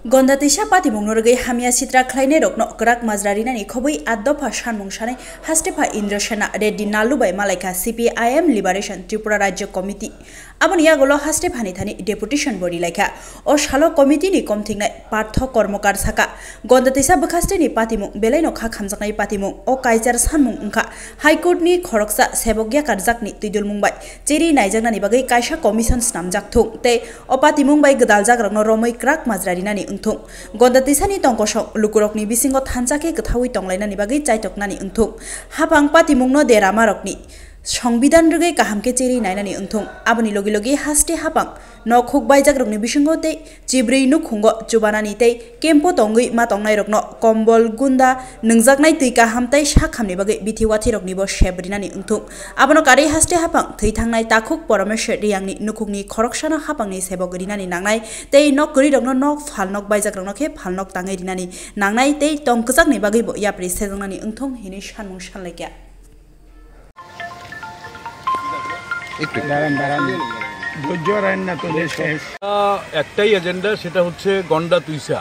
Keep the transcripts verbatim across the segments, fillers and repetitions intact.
Gonda twisa patimungno rwgwi hamya sitra khlainairokno kwrak majra rinani khobwi at dopha sanmung sanai hastepha Indra Sena, Reddy Nalu bai malaikha C P I M Liberation Tripura Rajya Committee. Aboni yagulo hastephani thani deputation bo rilaikha. O salo committee ni komthingnai Partho Kormokar saka, Gonda twisa bwkhasteni patimung belaino kha khamjaknai patimung. O kaichar sanmung wngkha High Court ni khoroksa sebok yakarjakni twidulmung bai cheri naijaknani bagwi kaisa commission snamjak thung tei o patimung bai gwdaljakrokno romwi kwrak majra rinani wngthung. Gonda twisani tongkosong lukurokni bisingo thansa khe kwthaui tonglainani bagwi chaitoknani wngthung. Hapang patimungno deramarokni Songbidan rwgwi kaham khe cheri nainani wngthung. Aboni logi logi haste hapang nok huk baijakrokni bisingo tei chibrwi nukhungo chubanani tei kempo tongwi ma tongnairokno kombol gunda nwngjaknai twi kaham tei sakhamni bagwi bithi wathiroknibo sep rinani wngthung. Abono karwi haste hapang thwi thangnai takhuk Poromeshwar Riyangni nukhungni khoroksano hapangni sebok rinani nangnai tei nok kwrwirokno nok phalnok baijakrokno khe phalnok tangwi rinani nangnai tei tong kwchakni bagwibo yapri sejaknani wngthung hinwi sanmung sanlaikha. দাঁড়ান, দাঁড়ান। ধৈর্য হারান না, তোদের শেষ। আহ, একটাই এজেন্ডা, সেটা হচ্ছে গন্ডা তুইসা।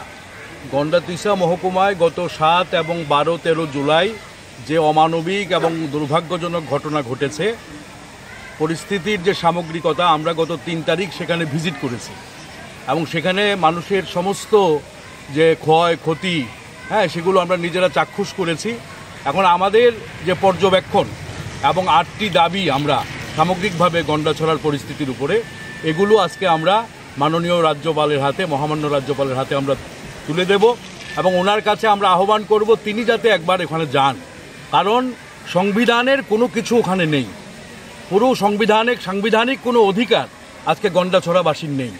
গন্ডা তুইসা মহকুমায় গত সাত এবং বারো তেরো জুলাই যে অমানবিক এবং দুর্ভাগ্যজনক ঘটনা ঘটেছে, পরিস্থিতির যে সামগ্রিকতা, আমরা গত তিন তারিখ সেখানে ভিজিট করেছি এবং সেখানে মানুষের সমস্ত যে ক্ষয় ক্ষতি, হ্যাঁ, সেগুলো আমরা নিজেরা চাক্ষুষ করেছি। এখন আমাদের যে পর্যবেক্ষণ এবং আটটি দাবি আমরা সামগ্রিকভাবে গন্ডাছড়ার পরিস্থিতির উপরে, এগুলো আজকে আমরা মাননীয় রাজ্যপালের হাতে, মহামান্য রাজ্যপালের হাতে আমরা তুলে দেব এবং ওনার কাছে আমরা আহ্বান করব তিনি যাতে একবার ওখানে যান, কারণ সংবিধানের কোনো কিছু ওখানে নেই। পুরো সংবিধানিক, সাংবিধানিক কোনো অধিকার আজকে গন্ডাছড়াবাসীর নেই।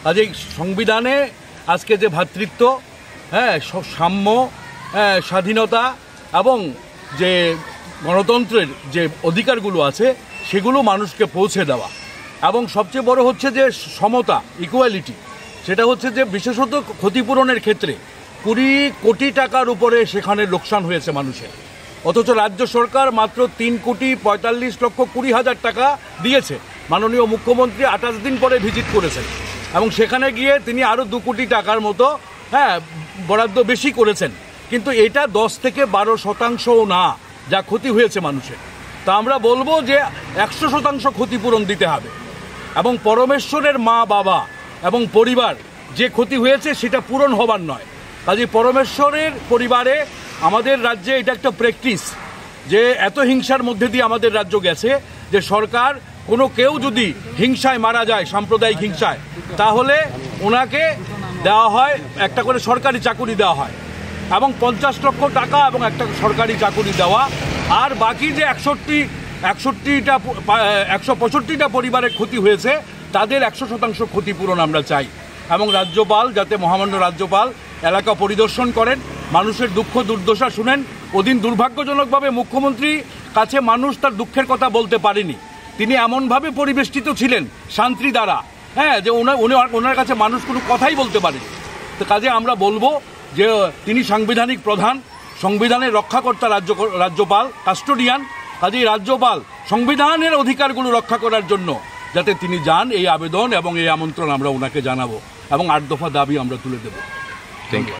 কাজেই সংবিধানে আজকে যে ভ্রাতৃত্ব, হ্যাঁ, স-, সাম্য, হ্যাঁ, স্বাধীনতা এবং যে গণতন্ত্রের যে অধিকারগুলো আছে, সেগুলো মানুষকে পৌঁছে দেওয়া। এবং সবচেয়ে বড় হচ্ছে যে সমতা, ইকুয়ালিটি, সেটা হচ্ছে যে বিশেষত ক্ষতিপূরণের ক্ষেত্রে কুড়ি কোটি টাকার উপরে সেখানে লোকসান হয়েছে মানুষের। অথচ রাজ্য সরকার মাত্র তিন কোটি পঁয়তাল্লিশ লক্ষ কুড়ি হাজার টাকা দিয়েছে। মাননীয় মুখ্যমন্ত্রী আঠাশ দিন পরে ভিজিট করেছেন এবং সেখানে গিয়ে তিনি আরও দু কোটি টাকার মতো, হ্যাঁ, বরাদ্দ বেশি করেছেন। কিন্তু এটা দশ থেকে বারো শতাংশও না, যা ক্ষতি হয়েছে মানুষের। তা আমরা বলবো যে একশো শতাংশ ক্ষতিপূরণ দিতে হবে এবং পরমেশ্বরের মা, বাবা এবং পরিবার যে ক্ষতি হয়েছে, সেটা পূরণ হবার নয়। কাজেই পরমেশ্বরের পরিবারে আমাদের রাজ্যে এটা একটা প্র্যাকটিস, যে এত হিংসার মধ্যে দিয়ে আমাদের রাজ্য গেছে, যে সরকার, কোনো কেউ যদি হিংসায় মারা যায়, সাম্প্রদায়িক হিংসায়, তাহলে ওনাকে দেওয়া হয়, একটা করে সরকারি চাকুরি দেওয়া হয় এবং পঞ্চাশ লক্ষ টাকা এবং একটা সরকারি চাকুরি দেওয়া। আর বাকি যে একষট্টি, একষট্টিটা প-, পা-, একশো পঁয়ষট্টিটা পরিবারের ক্ষতি হয়েছে, তাদের একশো শতাংশ ক্ষতিপূরণ আমরা চাই। এবং রাজ্যপাল যাতে, মহামান্য রাজ্যপাল এলাকা পরিদর্শন করেন, মানুষের দুঃখ দুর্দশা শুনেন। ওদিন দুর্ভাগ্যজনকভাবে মুখ্যমন্ত্রী কাছে মানুষ তার দুঃখের কথা বলতে পারেনি। তিনি এমনভাবে পরিবেষ্টিত ছিলেন শান্তি দ্বারা, হ্যাঁ, যে ওনার, উনি, ওনার কাছে মানুষ কোনো কথাই বলতে পারেনি। তো কাজে আমরা বলবো যে তিনি সাংবিধানিক প্রধান, সংবিধানের রক্ষাকর্তা রাজ্য, রাজ্যপাল, কাস্টোডিয়ান। কাজেই রাজ্যপাল সংবিধানের অধিকারগুলো রক্ষা করার জন্য যাতে তিনি যান, এই আবেদন এবং এই আমন্ত্রণ আমরা ওনাকে জানাবো এবং আট দফা দাবি আমরা তুলে দেব। Thank you.